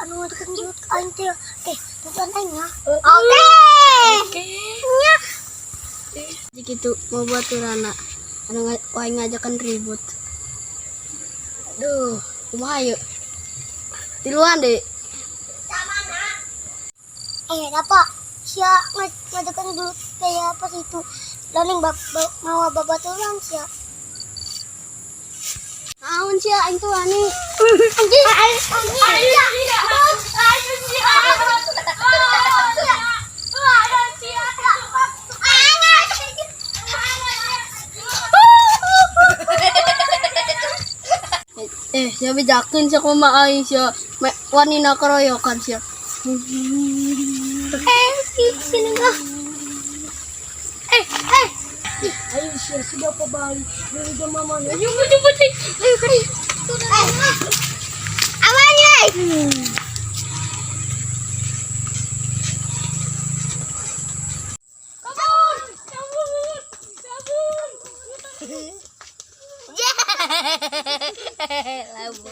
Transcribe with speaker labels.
Speaker 1: Anu ngajakan gelut ka aing teh. Eh, bukan aing ya. Oke.
Speaker 2: Oke.
Speaker 1: Nya.
Speaker 2: Gitu mau baturana anu wae ngajakan ribut. Aduh, kumaha yeuh? Tiluan deh.
Speaker 1: Eh, apa? Sia ngajakan gelut kayak apa sih itu? Laning bab mawa babaturan sia.
Speaker 2: Naon sia aing tuh ani.
Speaker 1: Anjing. Anjing.
Speaker 2: Eh, sia bejakeun sia kumaha aing sia. Wani na keroyokan sia.
Speaker 1: Eh, sini ah.
Speaker 2: Eh, eh.
Speaker 1: Ayo sia sudah apa balik. Dari mama.
Speaker 2: Ayo, ayo, ayo. Ayo, ayo.
Speaker 1: Eh, aman ya.
Speaker 2: Kabur! Kabur! Kabur! Labu.